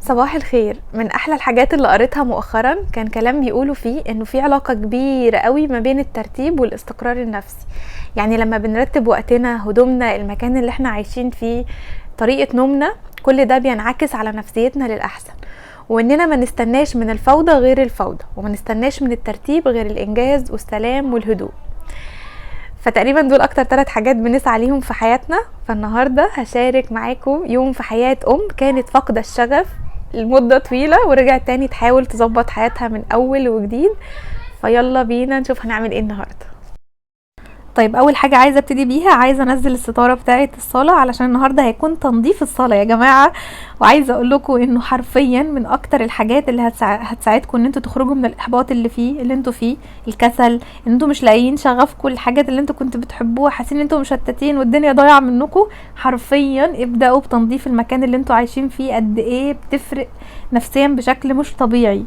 صباح الخير. من احلى الحاجات اللي قريتها مؤخرا كان كلام بيقولوا فيه انه في علاقة كبيرة قوي ما بين الترتيب والاستقرار النفسي. يعني لما بنرتب وقتنا، هدومنا، المكان اللي احنا عايشين فيه، طريقة نومنا، كل ده بينعكس على نفسيتنا للأحسن. واننا ما نستناش من الفوضى غير الفوضى، وما نستناش من الترتيب غير الانجاز والسلام والهدوء. فتقريبا دول اكتر 3 حاجات بنسعى ليهم في حياتنا. فالنهاردة هشارك معاكم يوم في حياة ام كانت فاقدة الشغف لمدة طويلة ورجعت تاني تحاول تظبط حياتها من اول وجديد. فيلا بينا نشوف هنعمل ايه النهاردة. طيب اول حاجة عايزة ابتدي بيها، عايزة انزل الستارة بتاعة الصالة علشان النهاردة هيكون تنظيف الصالة يا جماعة. وعايزة اقول لكم انه حرفيا من اكتر الحاجات اللي هتساعدكم ان انتوا تخرجوا من الاحباط اللي انتوا فيه، الكسل، ان انتوا مش لاقيين شغفكم، الحاجات اللي انتوا كنتوا بتحبوها، حاسين ان انتوا مشتتين والدنيا ضايعة منكم. حرفيا ابدأوا بتنظيف المكان اللي انتوا عايشين فيه، قد ايه بتفرق نفسيا بشكل مش طبيعي.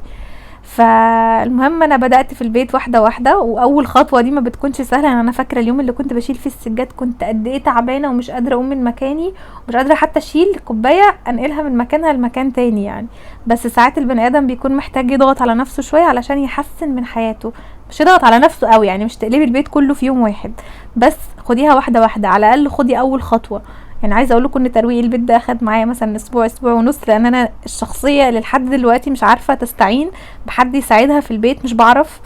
فالمهم انا بدأت في البيت واحدة واحدة، واول خطوة دي ما بتكونش سهلة. انا فاكرة اليوم اللي كنت بشيل فيه السجاد كنت قد ايه تعبانة ومش قادرة اقوم من مكاني، ومش قادرة حتى اشيل كوباية انقلها من مكانها لمكان تاني يعني. بس ساعات البني ادم بيكون محتاج يضغط على نفسه شوية علشان يحسن من حياته، مش يضغط على نفسه قوي يعني، مش تقلبي البيت كله في يوم واحد، بس خديها واحدة واحدة، على الاقل خدي اول خطوة. عايزه اقول لكم ان ترويق البيت ده اخد معايا مثلا اسبوع، اسبوع ونص، لان انا الشخصية اللي لحد دلوقتي مش عارفه تستعين بحد يساعدها في البيت، مش بعرف،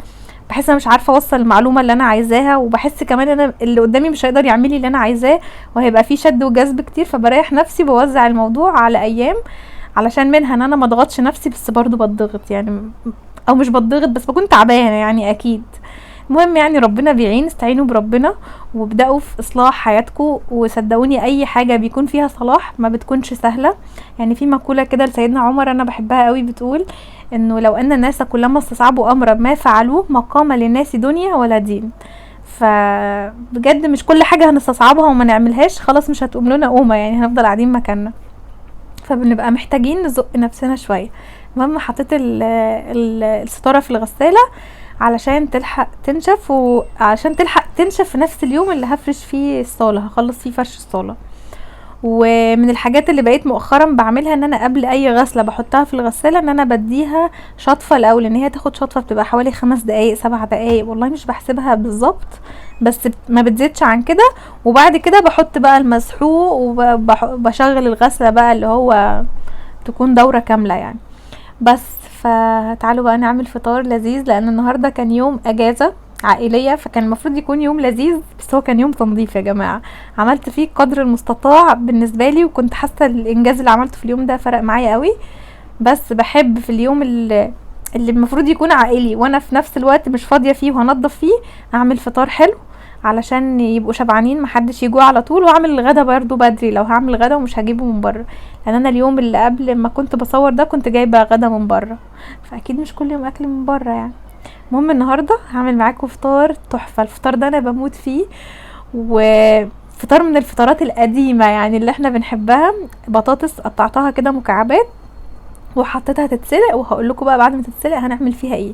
بحس انا مش عارفه اوصل المعلومة اللي انا عايزاها، وبحس كمان انا اللي قدامي مش هيقدر يعمل لي اللي انا عايزاه، وهيبقى في شد وجذب كتير. فبريح نفسي بوزع الموضوع على ايام، علشان منها ان انا ما اضغطش نفسي، بس برضو بتضغط يعني، او مش بتضغط بس بكون تعبانة يعني اكيد. المهم ربنا بيعين، استعينوا بربنا وابدأوا في اصلاح حياتكم، وصدقوني اي حاجة بيكون فيها صلاح ما بتكونش سهلة. في مقولة كده لسيدنا عمر انا بحبها قوي، بتقول انه لو ان الناس كلما استصعبوا امرا ما فعلوه ما قام للناس دنيا ولا دين. فبجد مش كل حاجة هنستصعبها وما نعملهاش خلاص مش هتقوم لنا قومة، هنفضل قاعدين مكاننا، فبنبقى محتاجين نزق نفسنا شوية. المهم حطيت الستارة في الغسالة علشان تلحق تنشف، وعشان تلحق تنشف في نفس اليوم اللي هفرش فيه الصالة، هخلص فيه فرش الصالة. ومن الحاجات اللي بقيت مؤخرا بعملها ان انا قبل اي غسلة بحطها في الغسالة ان انا بديها شطفة الاول، ان هي تاخد شطفة بتبقى حوالي 5 دقايق 7 دقايق، والله مش بحسبها بالظبط، بس ما بتزيدش عن كده. وبعد كده بحط بقى المسحوق وبشغل الغسلة بقى اللي هو تكون دورة كاملة يعني. بس فتعالوا بقى نعمل فطار لذيذ، لان النهارده كان يوم اجازة عائلية، فكان المفروض يكون يوم لذيذ، بس هو كان يوم تنظيف يا جماعة. عملت فيه قدر المستطاع بالنسبة لي، وكنت حاسة الانجاز اللي عملته في اليوم ده فرق معايا قوي. بس بحب في اليوم اللي المفروض يكون عائلي وانا في نفس الوقت مش فاضية فيه وهنضف فيه، اعمل فطار حلو علشان يبقوا شبعانين محدش يجوع على طول، واعمل الغدا برضو بدري لو هعمل غدا ومش هجيبه من بره، لان انا اليوم اللي قبل ما كنت بصور ده كنت جايبه غدا من بره، فاكيد مش كل يوم اكل من بره يعني. المهم النهارده هعمل معاكم فطار تحفة، الفطار ده انا بموت فيه، وفطار من الفطارات القديمة اللي احنا بنحبها. بطاطس قطعتها كده مكعبات وحطيتها تتسلق، وهقول لكم بقى بعد ما تتسلق هنعمل فيها ايه.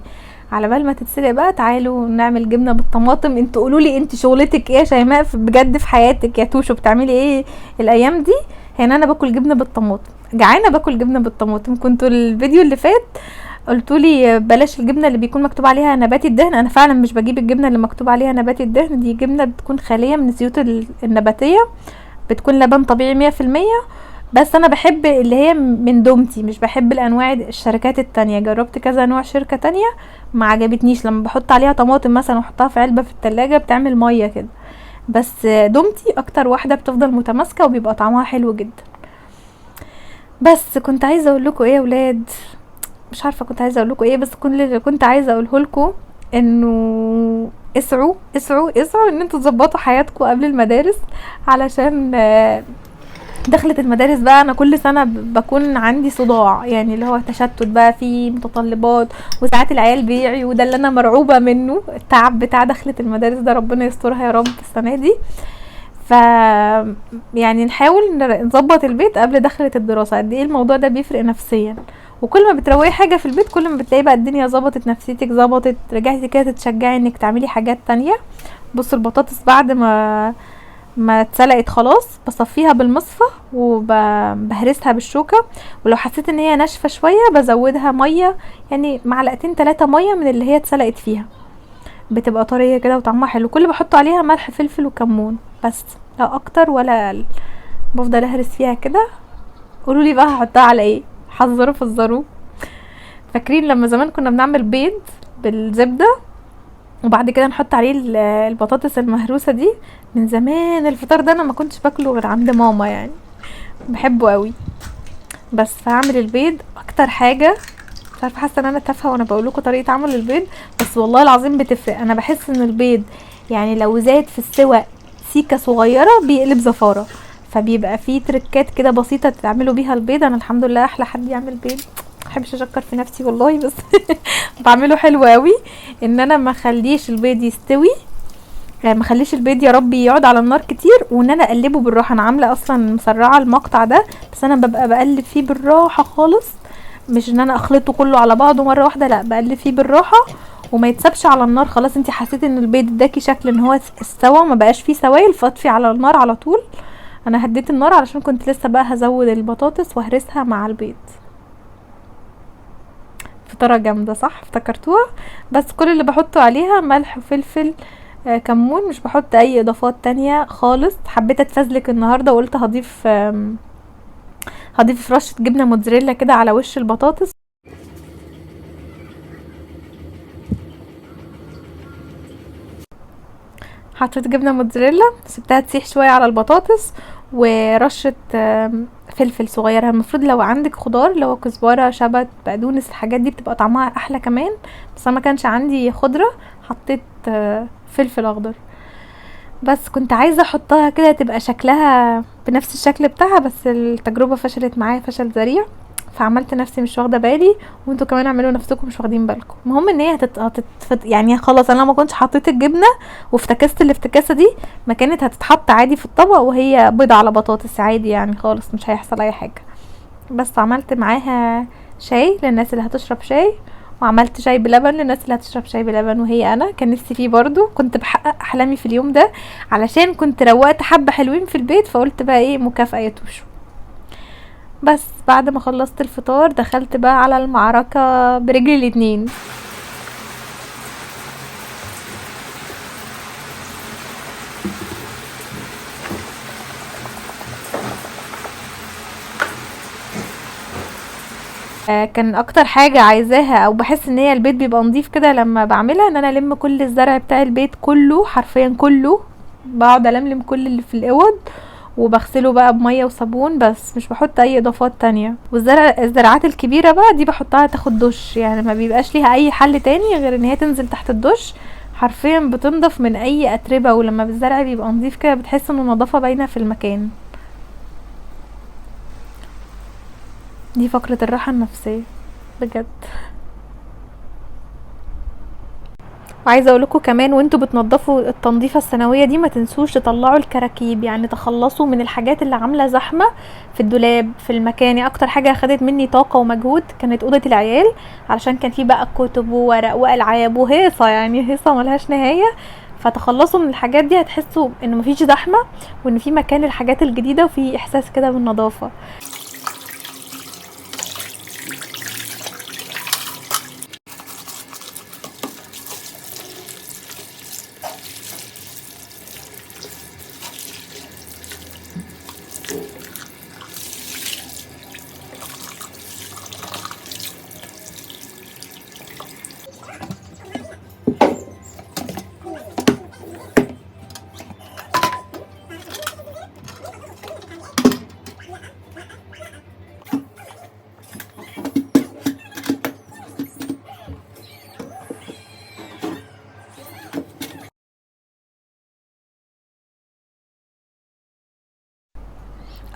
على بال ما تتسلق بقى تعالوا نعمل جبنه بالطماطم. انتوا قولوا لي انت شغلتك ايه يا شيماء بجد في حياتك يا توشو، بتعملي ايه الايام دي؟ هنا انا باكل جبنه بالطماطم، جعانة باكل جبنه بالطماطم. كنتوا الفيديو اللي فات قلتوا لي بلاش الجبنة اللي بيكون مكتوب عليها نباتي الدهن، انا فعلا مش بجيب الجبنة اللي مكتوب عليها نباتي الدهن، دي جبنه بتكون خالية من الزيوت النباتية، بتكون لبن طبيعي مية في المية. بس انا بحب اللي هي من دومتي، مش بحب الانواع الشركات التانية. جربت كذا نوع شركة تانية ما عجبتنيش، لما بحط عليها طماطم مثلا واحطها في علبة في التلاجة بتعمل مية كده، بس دومتي اكتر واحدة بتفضل متماسكة وبيبقى طعمها حلو جدا. بس كنت عايزة اقول لكم ايه يا ولاد، مش عارفة كنت عايزة اقول لكم ايه، بس كل اللي كنت عايزة اقوله لكم انه اسعوا اسعوا اسعوا ان انتوا تظبطوا حياتكم قبل المدارس، علشان دخلت المدارس بقى انا كل سنة بكون عندي صداع، اللي هو تشتت بقى في متطلبات، وساعات العيال بيعي، وده اللي انا مرعوبة منه، التعب بتاع دخلة المدارس ده ربنا يسترها يا رب السنة دي. ف نحاول نظبط البيت قبل دخلة الدراسة، قد ايه الموضوع ده بيفرق نفسيا. وكل ما بتروقي حاجة في البيت كل ما بتلاقي بقى الدنيا ظبطت، نفسيتك ظبطت، رجعتي كده تتشجعي انك تعملي حاجات تانية. بصوا البطاطس بعد ما ما اتسلقت خلاص بصفيها بالمصفى وبهرسها بالشوكة، ولو حسيت ان هي ناشفة شوية بزودها مية، يعني معلقتين 3 مية من اللي هي اتسلقت فيها، بتبقى طرية كده وطعمها حلو. كل اللي بحطه عليها ملح فلفل وكمون بس، لا اكتر ولا اقل. بفضل اهرس فيها كده. قولوا لي بقى هحطها على ايه؟ حذروا فزروا. فاكرين لما زمان كنا بنعمل بيض بالزبده وبعد كده نحط عليه البطاطس المهروسه دي؟ من زمان الفطار ده انا ما كنتش باكله غير عند ماما، يعني بحبه قوي. بس فهعمل البيض اكتر حاجة، مش عارفه حاسه ان انا تافهة وانا بقول لكم طريقه عمل البيض، بس والله العظيم بتفرق. انا بحس ان البيض يعني لو زاد في السوى سيكه صغيرة بيقلب زفاره، فبيبقى فيه تريكات كده بسيطة تعملوا بيها البيض. انا الحمد لله احلى حد يعمل بيض، ما بحبش اشكر في نفسي والله، بس بعمله حلو قوي. ان انا ما اخليش البيض يستوي، يعني ما اخليش البيض يا ربي يقعد على النار كتير، وان انا اقلبه بالراحة. انا عامله اصلا مسرعة المقطع ده، بس انا ببقى بقلب فيه بالراحة خالص، مش ان انا اخلطه كله على بعضه مرة واحدة، لا بقلب فيه بالراحة وما يتسابش على النار. خلاص انت حسيتي ان البيض اداكي شكل ان هو استوى وما بقاش فيه سوائل، فاطفي على النار على طول. انا هديت النار علشان كنت لسه بقى هزود البطاطس وهرسها مع البيض. فطاره جامدة صح؟ افتكرتوها؟ بس كل اللي بحطه عليها ملح وفلفل، كمون، مش بحط اي اضافات تانية خالص. حبيت اتفزلك النهارده وقلت هضيف رشه جبنه موتزاريلا كده على وش البطاطس. حطيت جبنه موتزاريلا، سبتها تسيح شوية على البطاطس، ورشه فلفل صغيرة. المفروض لو عندك خضار اللي هو كزبره شبت بقدونس الحاجات دي بتبقى طعمها احلى كمان، بس انا ما كانش عندي خضرة، حطيت فلفل اخضر. بس كنت عايزه احطها كده تبقى شكلها بنفس الشكل بتاعها، بس التجربة فشلت معايا فشل ذريع، فعملت نفسي مش واخده بالي، وانتوا كمان اعملوا نفسكم مش واخدين بالكم. المهم ان هي يعني خلاص انا ما كنتش حطيت الجبنة وافتكست الافتكاسه دي، ما كانت هتتحط عادي في الطبق وهي بيضة على بطاطس عادي يعني خالص، مش هيحصل اي حاجة. بس عملت معاها شاي للناس اللي هتشرب شاي، وعملت شاي بلبن للناس اللي هتشرب شاي بلبن، وهي انا كان نفسي فيه برضو. كنت بحقق احلامي في اليوم ده علشان كنت روقت حبه حلوين في البيت، فقلت بقى ايه مكافاة يا توشو. بس بعد ما خلصت الفطار دخلت بقى على المعركة برجلي الاتنين. كان اكتر حاجة عايزاها او بحس ان هي البيت بيبقى نظيف كده لما بعملها، ان انا الم كل الزرع بتاع البيت كله، حرفيا كله، بقعد الملم كل اللي في الاوض وبغسله بقى بميه وصابون، بس مش بحط اي اضافات تانية. والزرعات الكبيرة بقى دي بحطها تاخد دش، يعني ما بيبقاش ليها اي حل تاني غير ان هي تنزل تحت الدش، حرفيا بتنضف من اي اتربه. ولما الزرع بيبقى نظيف كده بتحس ان النظافة باينة في المكان. دي فقره الراحة النفسية بجد. وعايزه اقول لكم كمان، وانتوا بتنظفوا التنظيفه السنوية دي ما تنسوش تطلعوا الكراكيب، يعني تخلصوا من الحاجات اللي عامله زحمة في الدولاب في المكان. يعني اكتر حاجة خدت مني طاقة ومجهود كانت اوضة العيال، علشان كان في بقى كتب وورق والعاب وهيصه، يعني هيصه ملهاش نهاية. فتخلصوا من الحاجات دي هتحسوا ان مفيش زحمة، وان في مكان للحاجات الجديدة، وفي احساس كده بالنظافة.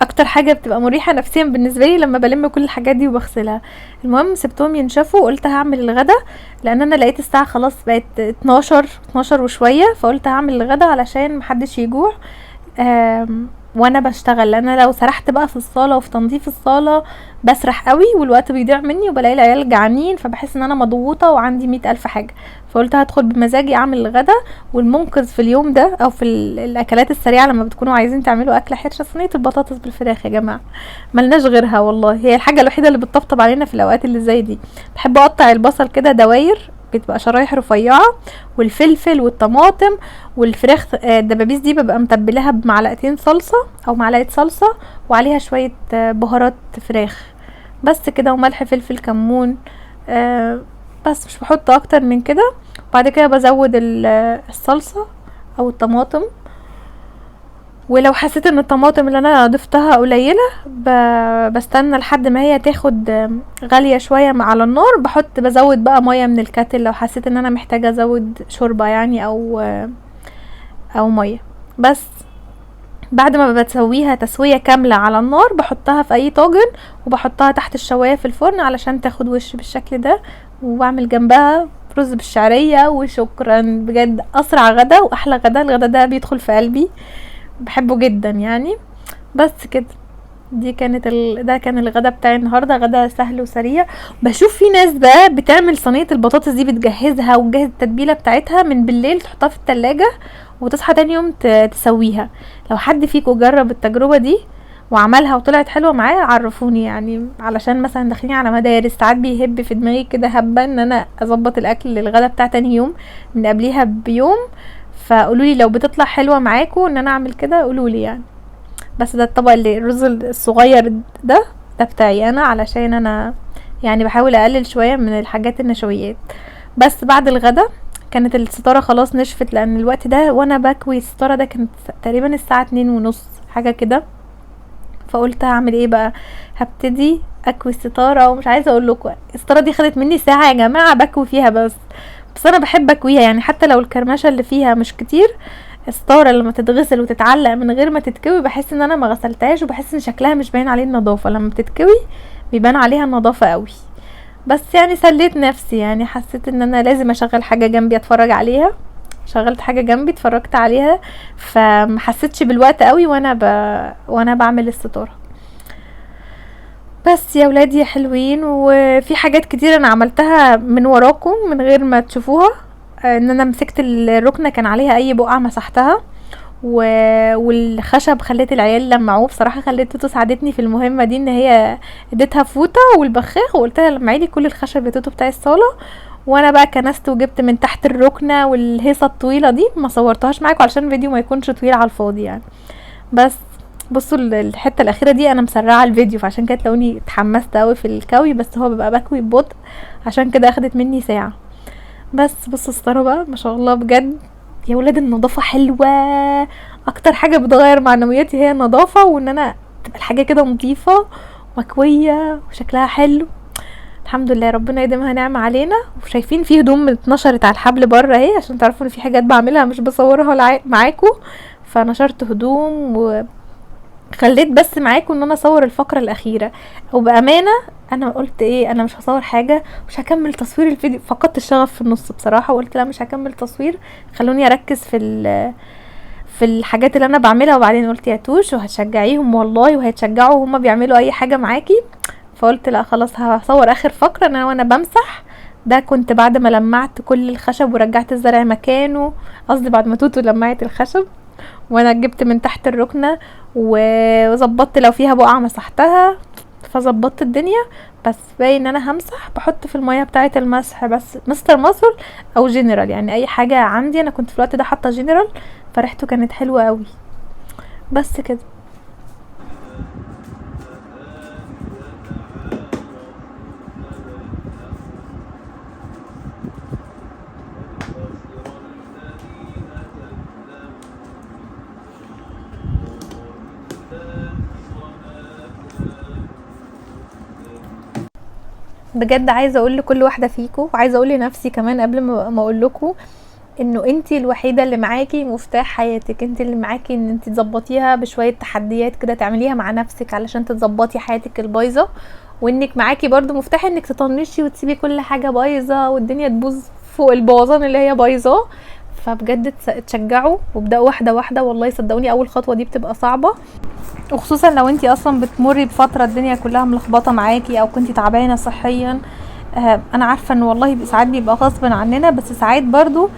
اكتر حاجة بتبقى مريحه نفسيا بالنسبة لي لما بلم كل الحاجات دي وبغسلها. المهم سبتهم ينشفوا وقلت هعمل الغدا، لان انا لقيت الساعة خلاص بقت 12 وشوية، فقلت هعمل الغدا علشان محدش يجوع. وانا بشتغل، لان انا لو سرحت بقى في الصاله وفي تنظيف الصاله بسرح قوي والوقت بيضيع مني وبلاقي العيال جعانين، فبحس ان انا مضغوطه وعندي 100,000 حاجة. فقلت هدخل بمزاجي اعمل الغدا. والمنقذ في اليوم ده او في الاكلات السريعة لما بتكونوا عايزين تعملوا اكله حرشه، صينية البطاطس بالفراخ يا جماعة، ملناش غيرها والله، هي الحاجة الوحيدة اللي بتطبطب علينا في الاوقات اللي زي دي. بحب اقطع البصل كده دواير، بتبقى شرايح رفيعة، والفلفل والطماطم والفراخ. الدبابيس دي ببقى متبلاها بمعلقتين صلصه او معلقه صلصه وعليها شوية بهارات فراخ بس كده، وملح فلفل كمون، بس مش بحط اكتر من كده. بعد كده بزود الصلصه او الطماطم، ولو حسيت ان الطماطم اللي انا ضفتها قليله بستنى لحد ما هي تاخد غالية شوية على النار، بزود بقى مية من الكاتل لو حسيت ان انا محتاجه ازود شوربة يعني او مية. بس بعد ما بتسويها تسويه كاملة على النار بحطها في اي طاجن وبحطها تحت الشوايه في الفرن علشان تاخد وش بالشكل ده، وبعمل جنبها رز بالشعريه وشكرا. بجد اسرع غدا واحلى غدا، الغدا ده بيدخل في قلبي، بحبه جدا يعني. بس كده، ده كان الغدا بتاعي النهارده، غدا سهل وسريع. بشوف في ناس بقى بتعمل صينية البطاطس دي، بتجهزها وتجهز التتبيله بتاعتها من بالليل، تحطها في التلاجة وتصحى تاني يوم تسويها. لو حد فيكم جرب التجربة دي وعملها وطلعت حلوة معاه عرفوني يعني، علشان مثلا داخلين على مدارس ساعات بيهب في دماغي كده هبه ان انا اظبط الاكل للغدا بتاع تاني يوم من قبليها بيوم، فقولوا لي لو بتطلع حلوة معاكم ان انا اعمل كده، قولوا لي يعني. بس ده الطبق اللي الرز الصغير ده بتاعي انا، علشان انا يعني بحاول اقلل شوية من الحاجات النشويات. بس بعد الغدا كانت الستارة خلاص نشفت، لان الوقت ده وانا بكوي الستارة ده كانت تقريبا الساعة 2:30 حاجة كده. فقلت هعمل ايه بقى، هبتدي اكوي الستارة. ومش عايزه اقول لكم الستارة دي خدت مني ساعة يا جماعة بكوي فيها، بس انا بحب اكويها يعني، حتى لو الكرمشه اللي فيها مش كتير، الستارة لما تتغسل وتتعلق من غير ما تتكوي بحس ان انا ما غسلتهاش، وبحس ان شكلها مش باين عليه النظافة، لما بتتكوي بيبان عليها النظافة قوي. بس يعني سليت نفسي يعني، حسيت ان انا لازم اشغل حاجة جنبي اتفرج عليها، شغلت حاجة جنبي اتفرجت عليها، فما حسيتش بالوقت قوي وانا بعمل الستارة. بس يا ولادي يا حلوين، وفي حاجات كتير انا عملتها من وراكم من غير ما تشوفوها، ان انا مسكت الركنه كان عليها اي بقعة مسحتها، والخشب خليت العيال لمعوه. بصراحة خليت توتو ساعدتني في المهمة دي، ان هي اديتها فوطه والبخاخ وقلت لها لمعي لي كل الخشب يا توتو بتاع الصاله، وانا بقى كنست وجبت من تحت الركنه والهيصه الطويلة دي، ما صورتهاش معاكم علشان الفيديو ما يكونش طويل على الفاضي يعني. بس بصوا الحتة الاخيرة دي انا مسرعة الفيديو، فعشان كده تلاقوني اتحمست قوي في الكوي، بس هو بيبقى بكوي ببطء عشان كده اخدت مني ساعة. بس بصوا الستارة بقى ما شاء الله بجد يا ولاد، النظافة حلوة. اكتر حاجة بتغير معنوياتي هي النظافة، وان انا تبقى الحاجة كده نظيفة ومكويه وشكلها حلو. الحمد لله ربنا يديمها نعمه علينا. وشايفين في هدوم اتنشرت على الحبل بره اهي، عشان تعرفوا ان في حاجات بعملها مش بصورها معاكم. فنشرت هدوم وخليت بس معاكم ان انا اصور الفقرة الاخيرة. وبامانه انا قلت ايه، انا مش هصور حاجة، مش هكمل تصوير الفيديو، فقدت الشغف في النص بصراحة، وقلت لا مش هكمل تصوير، خلوني اركز في الحاجات اللي انا بعملها. وبعدين قلت يا توش وهتشجعيهم والله، وهيتشجعوا وهما بيعملوا اي حاجة معاكي. فقلت لا خلاص هصور اخر فقره ان انا وانا بمسح ده، كنت بعد ما لمعت كل الخشب ورجعت الزرع مكانه، قصدي بعد ما توتو لمعت الخشب، وانا جبت من تحت الركنه وظبطت لو فيها بقعة مسحتها، فظبطت الدنيا. بس باين ان انا همسح، بحط في المية بتاعه المسح بس مستر ماسل او جنرال، يعني اي حاجة عندي. انا كنت في الوقت ده حاطه جنرال، فريحته كانت حلوة قوي. بس كده. بجد عايزه اقول لكل واحدة فيكم، وعايزه اقول لنفسي كمان قبل ما اقول لكم، انه انتي الوحيدة اللي معاكي مفتاح حياتك، انتي اللي معاكي ان انتي تظبطيها بشوية تحديات كده تعمليها مع نفسك علشان تظبطي حياتك البايظه، وانك معاكي برضو مفتاح انك تطنشي وتسيبي كل حاجة بايظة والدنيا تبوظ فوق البوظان اللي هي بايظة. فبجد تشجعوا وابدأوا واحدة واحدة، والله صدقوني اول خطوة دي بتبقى صعبة، وخصوصا لو انتي اصلا بتمري بفترة الدنيا كلها ملخبطة معاكي او كنتي تعبانة صحيا. انا عارفه ان والله ساعات بيبقى غصب عننا، بس ساعات برضو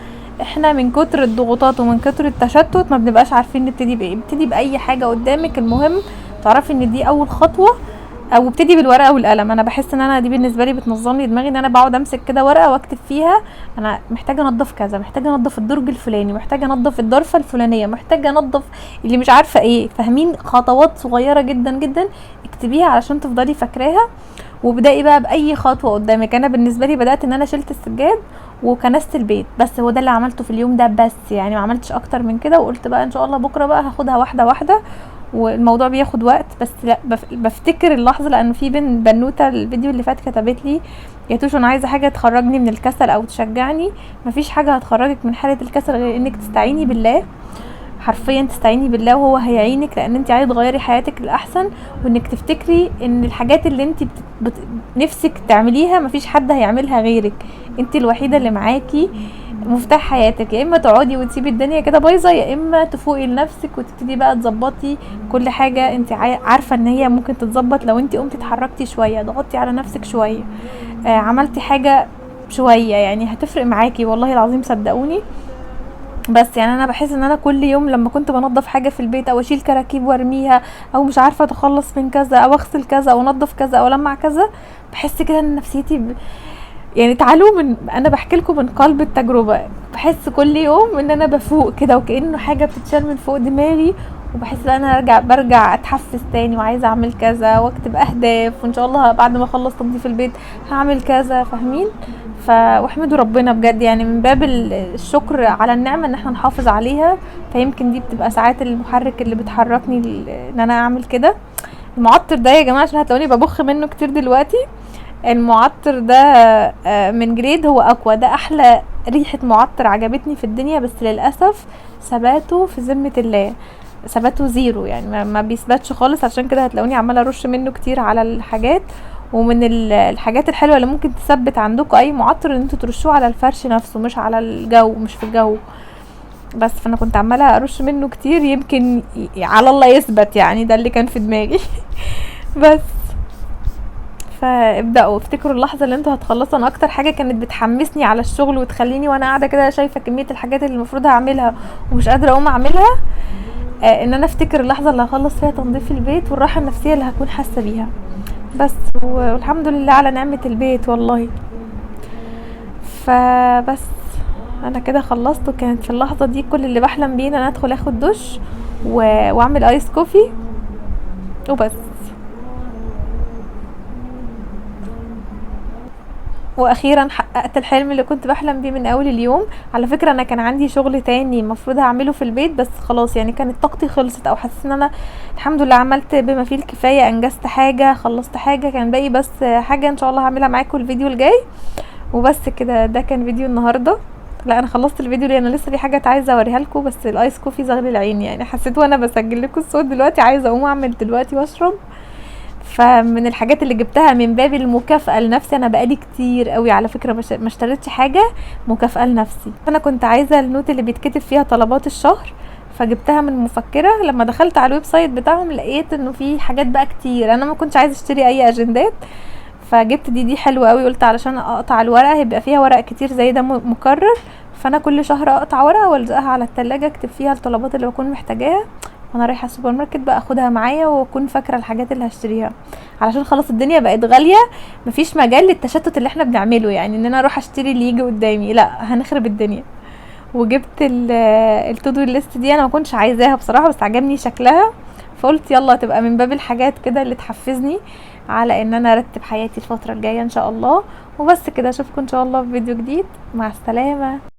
احنا من كتر الضغوطات ومن كتر التشتت ما بنبقاش عارفين نبتدي بايه. ابتدي باي حاجة قدامك، المهم تعرفي ان دي اول خطوة، او ابتدي بالورقة والقلم. انا بحس ان انا دي بالنسبة لي بتنظم لي دماغي، ان انا بقعد امسك كده ورقة واكتب فيها انا محتاجه انضف كذا، محتاجه انضف الدرج الفلاني، محتاجه انضف الضرفه الفلانية، محتاجه انضف اللي مش عارفه ايه، فاهمين؟ خطوات صغيرة جدا جدا اكتبيها علشان تفضلي فاكراها، وابدأي بقى باي خطوة قدامك. انا بالنسبة لي بدات ان انا شلت السجاد وكنست البيت، بس هو ده اللي عملته في اليوم ده بس، يعني ما عملتش اكتر من كده، وقلت بقى ان شاء الله بكره بقى هاخدها واحدة واحدة، والموضوع بياخد وقت. بس لا بفتكر اللحظة، لانه في بنوته الفيديو اللي فات كتبت لي يا توشو انا عايزه حاجة تخرجني من الكسل او تشجعني. مفيش حاجة هتخرجك من حاله الكسل غير انك تستعيني بالله، حرفيا تستعيني بالله وهو هيعينك، لان انت عايزه تغيري حياتك للاحسن، وانك تفتكري ان الحاجات اللي انت نفسك تعمليها مفيش حد هيعملها غيرك، انت الوحيدة اللي معاكي مفتاح حياتك. يا اما تقعدي وتسيبي الدنيا كده بايظة، يا اما تفوقي لنفسك وتبتدي بقى تظبطي كل حاجة انت عارفه ان هي ممكن تتظبط لو انت قمتي اتحركتي شوية، ضغطتي على نفسك شوية، عملتي حاجة شوية، يعني هتفرق معاكي والله العظيم صدقوني. بس يعني انا بحس ان انا كل يوم لما كنت بنظف حاجة في البيت، او اشيل كراكيب وارميها، او مش عارفه اتخلص من كذا، او اغسل كذا، او انظف كذا، او المع كذا، بحس كده ان نفسيتي يعني تعالوا من انا بحكي لكم من قلب التجربة، بحس كل يوم ان انا بفوق كده وكانه حاجة بتتشال من فوق دماغي، وبحس ان انا برجع اتحفز تاني وعايزه اعمل كذا واكتب اهداف، وان شاء الله بعد ما اخلص تنظيف البيت هعمل كذا، فاهمين؟ واحمدوا ربنا بجد، يعني من باب الشكر على النعمة ان احنا نحافظ عليها. فيمكن دي بتبقى ساعات المحرك اللي بتحركني ان انا اعمل كده. المعطر ده يا جماعة عشان هتلاقوني ببخ منه كتير دلوقتي، المعطر ده من جريد، هو اقوى، ده احلى ريحه معطر عجبتني في الدنيا، بس للاسف ثباته في ذمه الله، ثباته zero، يعني ما بيثبتش خالص، عشان كده هتلاقوني عماله ارش منه كتير على الحاجات. ومن الحاجات الحلوة اللي ممكن تثبت عندكم اي معطر ان انتوا ترشوه على الفرش نفسه، مش على الجو، مش في الجو بس. فانا كنت عماله ارش منه كتير، يمكن على الله يثبت، يعني ده اللي كان في دماغي. بس فابدأوا افتكروا اللحظة اللي انتوا هتخلصوا. انا اكتر حاجة كانت بتحمسني على الشغل وتخليني وانا قاعدة كده شايفه كمية الحاجات اللي المفروض هعملها ومش قادرة اقوم اعملها، ان انا افتكر اللحظة اللي هخلص فيها تنظيف البيت والراحة النفسية اللي هكون حاسه بيها بس. والحمد لله على نعمه البيت والله. فبس انا كده خلصت، وكانت في اللحظة دي كل اللي بحلم بيه ان انا ادخل اخد دش واعمل ice coffee وبس. واخيرا حققت الحلم اللي كنت بحلم بيه من اول اليوم. على فكرة انا كان عندي شغل تاني المفروض هعمله في البيت، بس خلاص يعني كانت طاقتي خلصت، او حسيت ان انا الحمد لله عملت بما فيه الكفاية، انجزت حاجة، خلصت حاجة، كان باقي بس حاجة ان شاء الله هعملها معاكم الفيديو الجاي. وبس كده، ده كان فيديو النهارده. لا انا خلصت الفيديو لان انا لسه في حاجات عايزه اوريها لكم، بس ال ice coffee زغل العين، يعني حسيت وانا بسجل لكم الصوت دلوقتي عايزه اقوم اعمل دلوقتي واشرب. فمن الحاجات اللي جبتها من باب المكافأة لنفسي، انا بقالي كتير قوي على فكرة ما اشتريتش حاجة مكافأة لنفسي. انا كنت عايزة ال note اللي بيتكتب فيها طلبات الشهر، فجبتها من مفكرة. لما دخلت على ال website بتاعهم لقيت انه في حاجات بقى كتير، انا ما كنتش عايزة اشتري اي اجندات، فجبت دي حلوة قوي. قلت علشان اقطع الورقة هيبقى فيها ورق كتير زي ده مكرر، فانا كل شهر اقطع ورقة والزقها على التلاجة اكتب فيها الطلبات اللي بكون محتاجاها، وانا رايحة السوبر ماركت بقى اخدها معايا واكون فاكره الحاجات اللي هشتريها، علشان خلاص الدنيا بقت غالية، مفيش مجال للتشتت اللي احنا بنعمله، يعني ان انا اروح اشتري اللي يجي قدامي، لا هنخرب الدنيا. وجبت ال to do list دي، انا ما كنتش عايزاها بصراحة بس عجبني شكلها، فقلت يلا تبقى من باب الحاجات كده اللي تحفزني على ان انا ارتب حياتي الفترة الجاية ان شاء الله. وبس كده، اشوفكم ان شاء الله في فيديو جديد. مع السلامة.